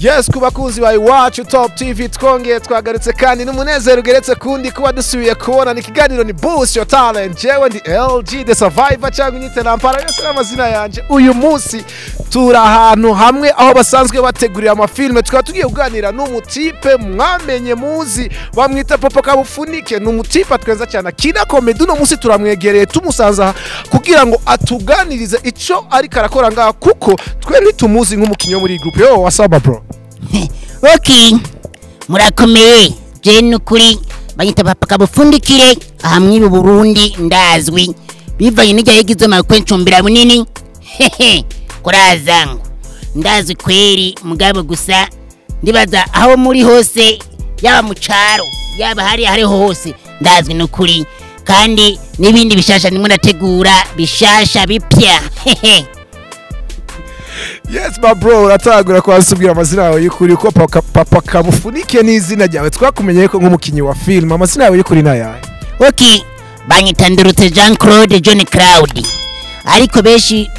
Yes, ku bakunzi ba Iwacu Top TV, twongeye twagarutse kandi n'umunezero ugeretse kundi kuba dusubiye kubona. Ni ikiganiro ni Boost Your Talent. Jewe ndi LG the Survivor, cyangwa unyite Lampara, yose n'amazina yanje. Uyu munsi turi ahantu hamwe aho basanzwe bategurira amafilme, tukaba tugiye kuganira n'umutipe mwamenye muzi, bamwita Papa Kabufunike. Ni umutipe twenza cyane, akina comedy. Uno munsi turamwegereye, tumusanza aha kugira ngo atuganirize ico ariko arakora ngaha, kuko twe ntitumuzi nk'umukinnyi wo muri iyi groupe. Yo, wasaba bro? Okay, murakomeye. Je nukuri banyita Papa Kabufundikire. Aha mwibi Burundi ndazwi bivanye n'ijya yigize makwe ncumbira bunini hehe kurazangwa, ndazwi kweri. Mugabo gusa ndibaza aho muri hose, yaba mu caro, yaba hari hariho hose, ndazwi nukuri. Kandi n'ibindi bishasha nimwe ndategura, bishasha bipya hehe. Yes my bro, uratangura kwasubwira amazina yawe y'ukuri, ko Papa Kabufunike n'izina ryawe twakumenyeye ko nk'umukinnyi wa film. Amazina yawe y'ukuri n'ayahe? Okay, banyita Ndurutse Jean Claude John Cloud, ariko benshi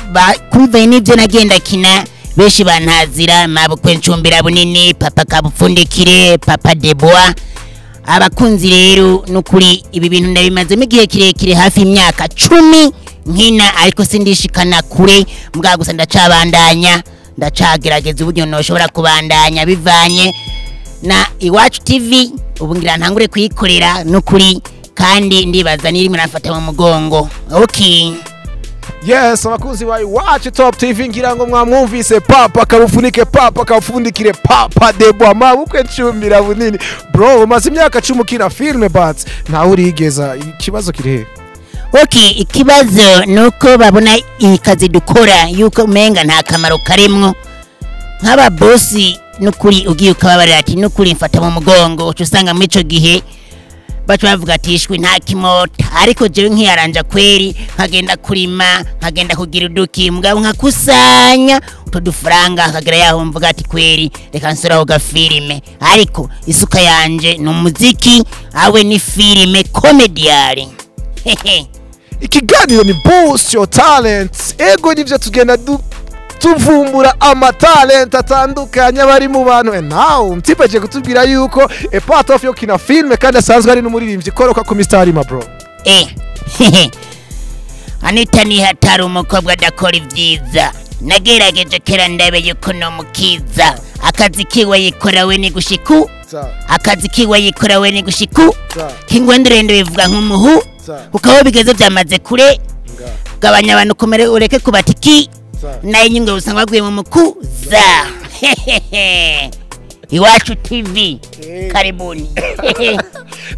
kumvaye n'ibyo nagenda kina, benshi bantazira mabukwe ncumbira bunini, Papa Kabupfundikire, Papa Debois. Abakunzi rero, nukuri ibi bintu ndabimazemo igihe kirekire, hafi imyaka 10 nkina, ariko sindishikana kure. Mbwa gusa ndacabandanya, ndacagerageza uburyo noshobora kubandanya bivanye na Iwacu TV. Ubu ngira ntangure kuyikorera nukuri, kandi ndibaza niri murafata mu mugongo. Okay. Yes, abakunzi ba Iwacu Top TV, ngira ngo mwamwumvise Papa Kabufunike, Papa Kabufundikire, Papa Debois, mabukwe ncumbira bunini. Bro, umaze imyaka 10 ukina filme, but ntawe urigeza. Ikibazo kiri he? Okay, ikibazo nuko babona iyi kazi dukora yuko umenga nta kamaro karimwo. Nk'ababosi nukuri ugiye ukababarira ati nukuri mfata mu mugongo, uca usanga muri ico gihe baca bavuga ati ishwi nta kimota. Ariko jewe nkiyaranja kweri, nkagenda kurima, nkagenda kugira uduki, mugabo nkakusanya utwo dufaranga, akagera yaho mvuga ati kweri reka nsuraho gafilime. Ariko isuka yanje ni umuziki awe ni filime comedian. Hehe. Ikiganiro ni Boost Your Talent. Ego, nivyo, tugenda tuvumbura amatalent atandukanye abari mu bantu. And now mtipe agiye kutubwira yuko a part of yo kina filme kandi asanzwe ari n'umuririmbyi. Koroka ku mistari, ma bro. Hehe. Anita ni hatari, umukobwa adakora ibyiza. Nagerageje kera ndabe yuko nomukiza. Akazi kiwe yikora we ni gushiku. Akazi kiwe yikora we ni gushiku. Kingwendurendo bivuga nk'umuhu. Kuko aho bigeze byamaze kure. Gabanya abantu kumere ureke kubatiki. Nayo nyingo usanga baguye mu mukuza. Hehehe. Iwacu TV. Karibuni.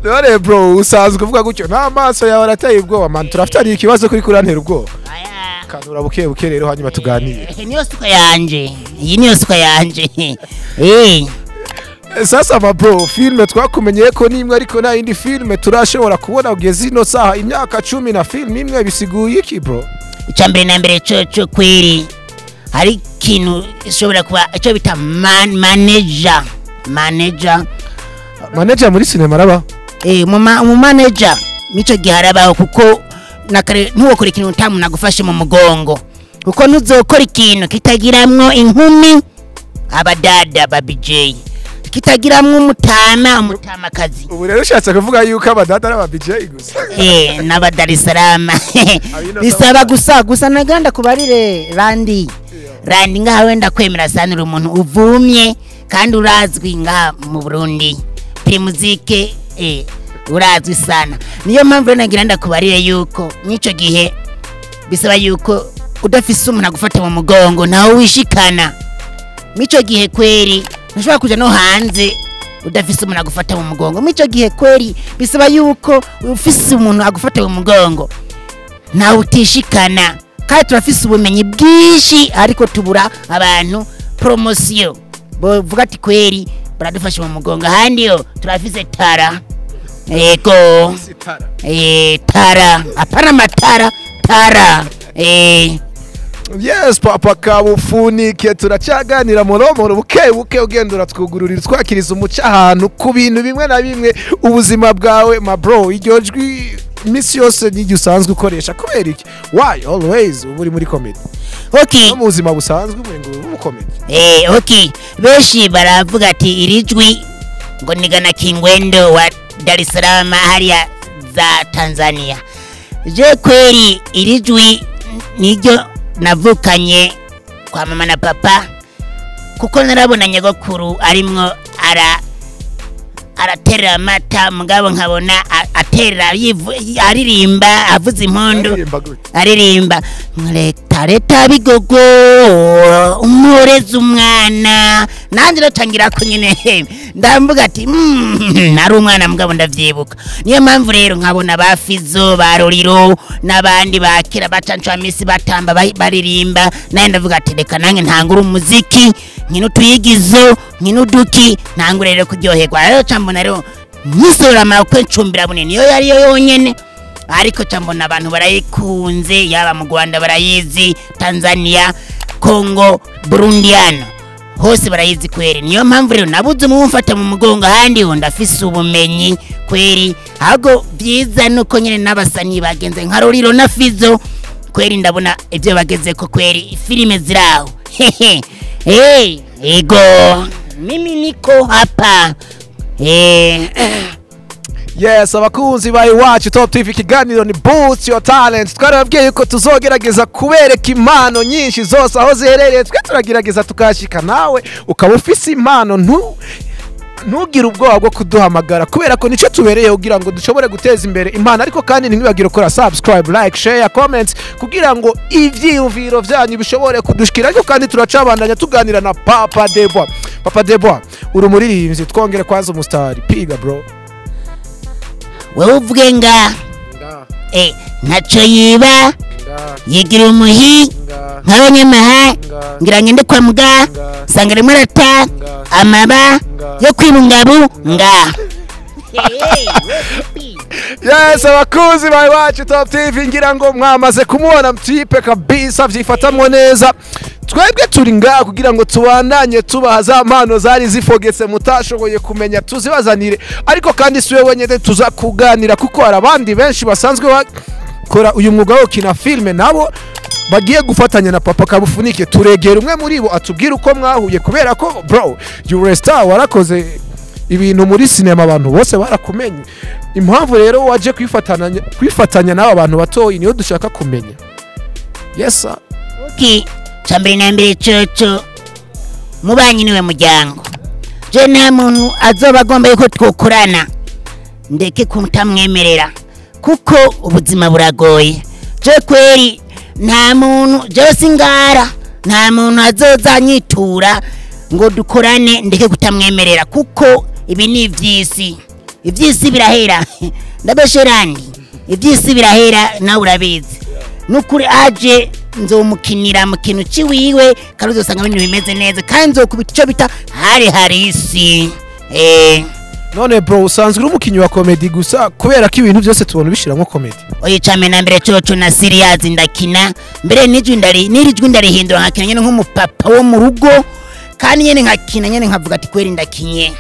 None bro, usanzwe uvuga gutyo n'amaso yawe arateye ubwoba man. Turafitaniye ikibazo kuri kurantera ubwoba. Aya. Kanura buke buke rero, hanyuma tuganire. Niyo suka yanje. Iyi niyo suka yanje. Eh. Sasa ma bro, filme twakumenyeye ko nimwe, ariko nta yindi filme turashobora kubona kugeza ino saha. Imyaka 10 na filme imwe, bisiguye iki bro? Icya mbere na mbere cyo kweri hari ikintu ishobora kuba icyo bita man manager manager. Manager muri cinema araba? Eh, mu manager mico gihe harabaho, kuko nakare ntuwokora ikintu utamuntu nagufashe mu mugongo, kuko ntuzokora ikintu kitagiramwo inkumi, abadada ba BJ, kitagiramwo umutama, umutamakazi. Ubu rero ushatse kuvuga yuko abadada ari aba BJ gusa? Eh, n'aba Dar es Salaam. Abino. Bisaba gusa naganda kubarire Randi. Randi, ngaha wenda kwemera sana, uri umuntu uvumye kandi urazwi ngaha mu Burundi. Primuzike, urazwi sana. Niyo mpamvu rero nagira ndakubarire yuko n'ico gihe bisaba yuko udafise umuntu agufata mu mugongo nawe wishikana. Mico gihe kweri ntushobora kuja no hanze udafise umuntu agufata mu mugongo. Mico gihe kweri bisaba yuko ufise umuntu agufata mu mugongo nawe utishikana. Kandi turafise ubumenyi bwinshi, ariko tubura abantu promotion bovuga ati kweri baradufashe mu mugongo. Ahandi yo turafise tara, ego. Tara, apana matara, tara. Yes, Papa Kabufunike, turacaganira moromoro buke buke, ugenda uratwugururira, twakiriza umuco ahantu ku bintu bimwe na bimwe, ubuzima bwawe ma bro. Iryo jwi Iminsi yose n'igihe usanzwe ukoresha, kubera iki? Why always uba uri muri comedy? Okay. No mu buzima busanzwe umengo uri mu comedy. Okay, benshi baravuga ati iri jwi ngo nigana Kingwendo wa Dar es Salaam hariya za Tanzania. Je kweri iri jwi niryo navukanye kwa mama na papa, kuko narabona nyogokuru arimwo aratera amata, mugabo nkabona atera aririmba avuza impundu. Aririmba gute? Aririmba leta leta bigogo umurezi umwana, nanjye ndatangira ko nyine ndamvuga ati nari umwana mugabo ndavyibuka. Niyo mpamvu rero nkabona ba Fizo ba Roriro n'abandi bakira bacancamisi batamba baririmba, naye ndavuga ati reka nanjye ntangure umuziki, nkino tuyigizo nkino duki, ntangure rero kuryoherwa. Rero cambona rero nkisorera amakwe ncumbira bunini, niyo yariyo yonyene, ariko cambona abantu barayikunze, yaba mu Rwanda barayizi, Tanzania, Congo, Burundiano hose barayizi kweri. Niyo mpamvu rero nabuze umufata mu mugongo, ahandi ho ndafise ubumenyi kweri. Ahubwo byiza nuko nyine n'abasanii bagenze nka Roriro na Fizo kweri, ndabona ibyo bagezeko kweri, filime ziraho. Hey, ego mimi niko hapa. Yes, abakunzi ba Iwacu Top TV, ikiganiro ni Boost Your Talent. Twarababwiye yuko tuzogerageza kubereka impano nyinshi zose aho ziherereye, twe turagerageza tukashika. Nawe ukaba ufise impano, ntugire ubwoba bwo kuduhamagara, kubera ko nicyo tubereye kugira ngo dushobore guteza imbere impano. Ariko kandi ntimwibagire gukora subscribe, like, share, comment kugira ngo ivyiyumviro vyanyu bishobore kudushikira. Ariko kandi turacabandanya tuganira na Papa Deboa. Papa Deboa, uri umuririmbyi, twongere kwanza umusitari, piga bro. Wewe uvuge nga ntaco yiba yigira umuhi nk'abanyamaha, ngira ngende kwa muga sanga rimwe arata amaba yo kwibungabu nga. Yes, abakunzi ba Iwacu Top TV, ngira ngo mwamaze kumubona mtipe kabisa vyifatamwo neza. Twebwe turi ngaha kugira ngo tubandanye tubaha za mpano zari zifogetse mutashoboye kumenya, tuzibazanire. Ariko kandi si wewe wenyine tuza kuganira, kuko hari abandi benshi basanzwe bakora uyu mwuga wo gukina filime nabo bagiye gufatanya na Papa Kabufunike. Turegera umwe muri bo atubwire uko mwahuye, kubera ko bro, you are a star, warakoze ibintu muri sinema abantu bose barakumenye. Impamvu rero waje kwifatanya n'aba bantu batoyi niyo dushaka kumenya. Yes sir. Okay, cambere na mbere coco mubanyi niwe muryango. Je nta muntu azoba agomba yuko twokorana ndeke kutamwemerera, kuko ubuzima buragoye. Je kweri nta muntu, je singara nta muntu azoza anyitura ngo dukorane ndeke kutamwemerera, kuko ibi ni ivy'isi, ivy'isi birahera. Ndabesherandi, ivy'isi birahera nawe urabizi. Nukuri aje nzomukinira mu kintu ciwiwe kandi uzosanga ibintu bimeze neza, kandi nzokubita ico bita hari harisi. None bro, usanzwe uri umukinyi wa comedy gusa, kubera ko ibintu byose tubona ubishiramwo comedy? Oye, came na mbere coco na serious ndakina mbere, n'ijwi ndari n'irijwi ndarihindura nkakina nyene nk'umupapa wo mu rugo, kandi nyene nkakina nyene nkavuga ati kweri ndakinye.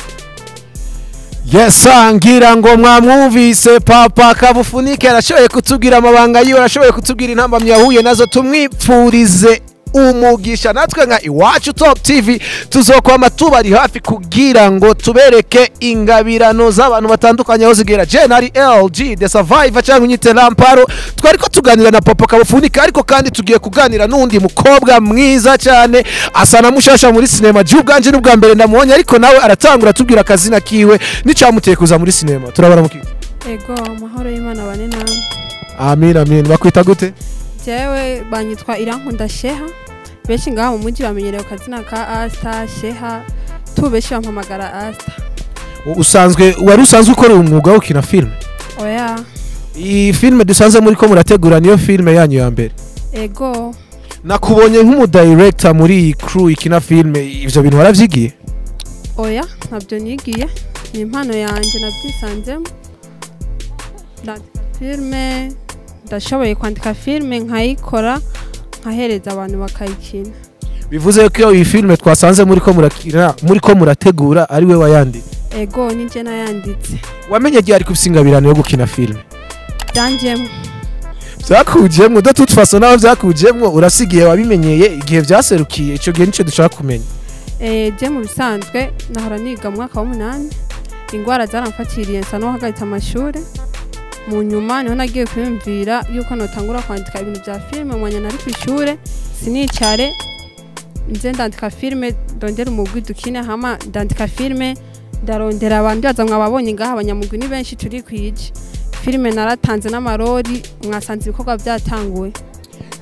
Yes, ngira ngo mwamwumvise Papa Kabufunike arashoboye kutubwira amabanga yiwe, arashoboye kutubwira intambamyi yahuye nazo. Tumwipfurize umugisha. Natwe nka Iwacu Top TV tuzokwama tubari hafi kugira ngo tubereke ingabirano z'abantu batandukanye aho zigera. Je nari LG the Survivor cyangwa unyite Lamparo, twariko tuganira na Papa Kabufunike, ariko kandi tugiye kuganira n'undi mukobwa mwiza cyane asa na mushasha muri sinema. Je ubwanje n'ubwa mbere ndamubonye, ariko nawe aratangura atubwira akazina kiwe n'icamuteye kuza muri sinema. Turabara mukiki. Ego, amahoro y'Imana bane namwe. Amin amin. Bakwita gute? Jewe banyitwa Irankunda Sheha, benshi ngaha mu mujyi bamenyereye ku kazina ka Asta Sheha, tu benshi bampamagara Asta. Usanzwe wari usanzwe ukora umwuga wo gukina filime? Oya. Iyi filime dusanze muri ko murategura niyo filime yanyu ya mbere? Ego. Nakubonye nk'umudirector muri iyi crew ikina filime, ivyo bintu waravyigiye? Oya, ntabyo nigiye, ni impano yanjye nabyisanzemo. Ndandika filime, ndashoboye kwandika filime nkayikora nkahereza abantu bakayikina. Bivuze ko iyi filime twasanze muri ko murakina, muri ko murategura, ari we wayanditse? Ego, nije nayanditse. Wamenye gihe ari kubisingabirano yo gukina filime? Byanjemo. Byakujemwo de toute façon, naho byakujemwo urasigiye wabimenyeye igihe byaserukiye, ico gihe nico dushaka kumenya. Je mu bisanzwe nahora niga mu mwaka w'umunani, ingwara zaramfatiriye nsa n'uwahagaritse amashure. Mu nyuma niho nagiye kwiyumvira yuko notangura kwandika ibintu bya filime. Mwanya nari ku ishure sinicare, nze ndandika filime, ndondera umugwi dukine. Hama ndandika filime, ndarondera abantu, baza mwababonye ngaha, abanyamugwi ni benshi, turi kwije. Filime naratanze n'amarori, mwasanze ibikorwa byatanguwe.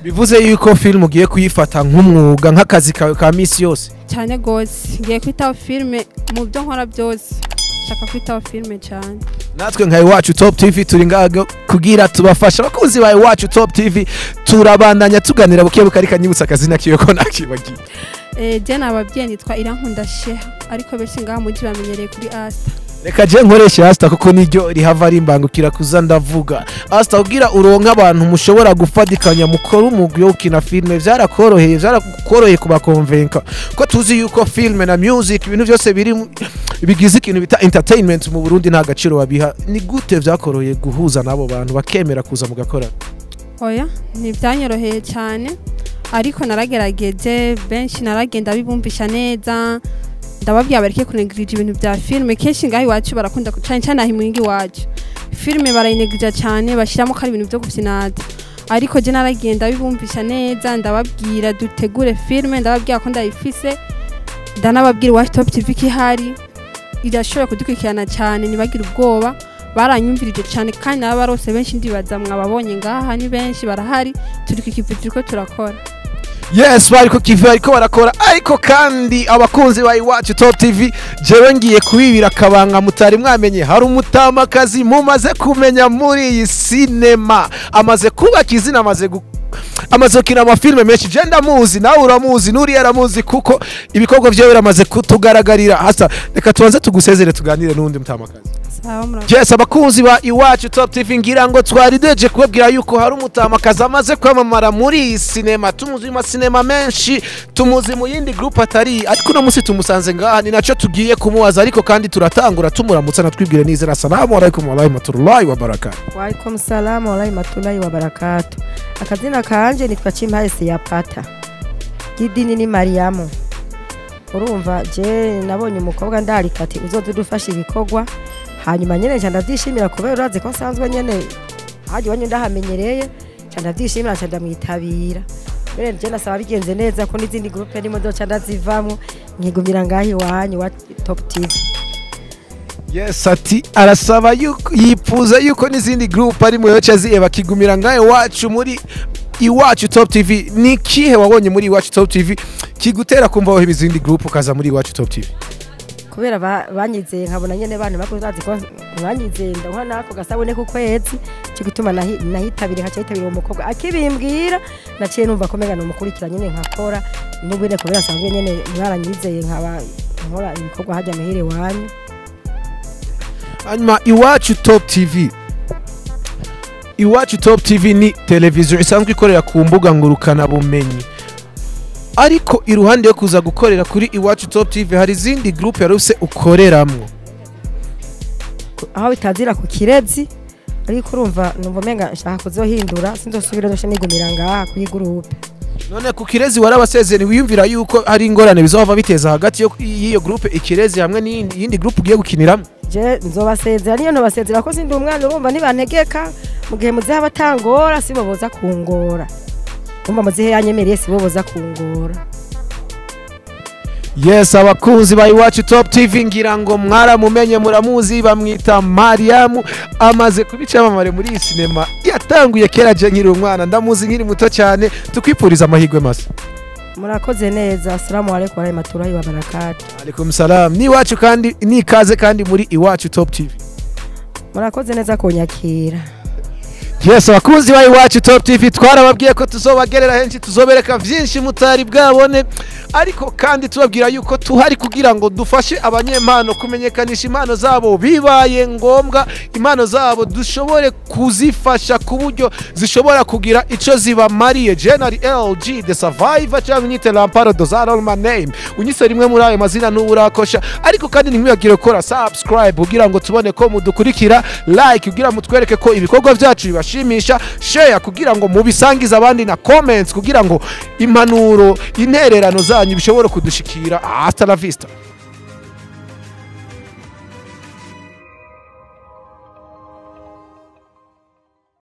Bivuze yuko film ugiye kuyifata nk'umwuga, nk'akazi kawe ka misi yose? Cyane gose, ngiye kwitaho filime mu byo nkora byose, nshaka kwitaho filime cyane. Natwe nka Iwacu Top TV turi ngaho kugira tubafasha. Abakunzi ba Iwacu Top TV, turabandanya tuganira buke buke, ariko nyibutsa akazina kiwe ko nakibagiye. Je nababwiye nitwa Irankunda Sheha, ariko benshi ngaha muji bamenyereye kuri Asta. Reka je nkoreshe Asta kuko niryo rihava rimbangukira kuza ndavuga. Asta, kugira uronka abantu mushobora gufatikanya mukora umugwi wo gukina filime, vyarakoroheye kubakonvenka? Ko tuzi yuko filime na music, ibintu byose biri bigize ikintu bita entertainment mu Burundi, nta gaciro babiha, ni gute vyakoroheye guhuza n'abo bantu bakemera kuza mugakora? Oya, ntibyanyoroheye cyane, ariko naragerageje. Benshi naragenda bibumvisha neza, ndababwira bareke kunegirija ibintu bya filime. Kenshi ngaho iwacu barakunda, cyane cyane aho imuhinga iwacu, filime barayinegirija cyane, bashyiramo ko ari ibintu byo gufyinata. Ariko je naragenda bibumvisha neza, ndababwira dutegure filime, ndababwira ko ndayifise, ndanababwira Iwacu Top TV ko ihari, irashobora kudukurikirana cyane, ntibagire ubwoba. Baranyumvirije cyane kandi n'abarose benshi, ndibaza mwababonye ngaha, ni benshi barahari, turi ku kivi, turiko turakora. Yes, bariko kivi, bariko barakora. Ariko kandi abakunzi ba Iwacu Top TV, jewe ngiye kubibira akabanga mutari mwamenye. Hari umutamakazi mumaze kumenya muri iyi sinema, amaze kubaka izina, amaze gukina amafilme menshi. Je ndamuzi, nawe uramuzi, nuriya aramuzi, kuko ibikorwa vyawe biramaze kutugaragarira. Hasa reka tubanze tugusezere, tuganire n'uwundi mutamakazi. Sawa, murakoze. Yes, abakunzi ba Iwacu Top TV, ngira ngo twari deje kubabwira yuko hari umutamakazi amaze kwamamara muri iyi sinema. Tumuzi mu masinema menshi, tumuzi mu yindi group atari, ariko uno munsi tumusanze ngaha, ni naco tugiye kumubaza. Ariko kandi turatangura tumuramutsa, natwibwire nizera. Assalamu alaikum wa rahmatullahi wa barakatuh. Waalaikum salamu warahmatullahi wabarakatu. Akazina kanje nitwa Chimpaye Siyapata. Gidini ni Mariamu. Urumva je nabonye umukobwa ndarika ati uzoza udufasha ibikorwa, hanyuma nyene nca ndavyishimira kubera urazi ko nsanzwe nyene haje iwanyu ndahamenyereye, nca ndavyishimira, nca ndamwitabira. Mbere je nasaba bigenze neza ko n'izindi groupe ndimo nzoca ndazivamwo, nkigumira ngaho iwanyu wa Top TV. Yes, ati arasaba yuko yipfuza yuko n'izindi group ari mu yoca ziye bakigumira ngaho iwacu muri Iwacu Top TV. Ni kihe wabonye muri Iwacu Top TV kigutera kumva wowe izindi group ukaza muri Iwacu Top TV? Kubera banyizeye, nkabona nyene bana bako bazi ko banyizeye, ndaha nako gasabune ku kwezi, cyo gituma nahitabire, haca hitabira uwo mukobwa akibimbwira, naciye numva ko menga numukurikira nyene nkakora nubwo nyene kubera asanzwe nyene mwaranyizeye, nkaba nkora ibikorwa hajya muhire wanyu. Hanyuma Iwacu Top TV, Iwacu Top TV ni televiziyo isanzwe ikorera ku mbuga ngurukana bumenyi, ariko iruhande yo kuza gukorera kuri Iwacu Top TV hari izindi group yaruse ukoreramwo? Aho bitazira ku Kirezi, ariko urumva numva menga nshaka kuzohindura, sinzosubira, nzoca nigumira ngaha kuri groupe. None ku Kirezi warabasezeye, wiyumvira yuko hari ingorane bizova biteza hagati y'iyo groupe Ikirezi hamwe n'iyindi groupe ugiye gukiniramo? Je nzobasezera, niyo ntobasezera ko sindi umwana, urumva ntibantegeka. Mu gihe muzehe abatangora sibo boza kungora, urumva muzehe yanyemereye sibo boza kungora. Yes, abakunzi ba Iwacu Top TV, ngira ngo mwaramumenye, muramuzi, bamwita Mariamu, amaze kuba icyamamare muri iyi sinema. Yatanguye kera, je nkiri umwana ndamuzi, nkiri muto cyane. Tukwifuriza amahirwe masa. Murakoze neza. Assalamu alaikum warahmatullahi wabarakatuh. Alaikum salam. Ni iwacu kandi ni ikaze kandi muri Iwacu Top TV. Murakoze neza kunyakira. Yes, abakunzi ba Iwacu Top TV, twarababwiye ko tuzobagerera henshi, tuzobereka vyinshi mutari bwabone, ariko kandi tubabwira yuko tuhari kugira ngo dufashe abanyempano kumenyekanisha impano zabo. Bibaye ngombwa, impano zabo dushobore kuzifasha ku buryo zishobora kugira ico zibamariye. General LG the Survivor, cyangwa unyite Lamparo, those are all my name. Unyise rimwe muri ayo mazina n'uburakosha. Ariko kandi ntimwibagire gukora subscribe kugira ngo tubone ko mudukurikira, like kugira mutwereke ko ibikorwa byacu bibashimisha, share kugira ngo mubisangize abandi, na comments kugira ngo impanuro, intererano zanyu bishobore kudushikira. Hasta la vista.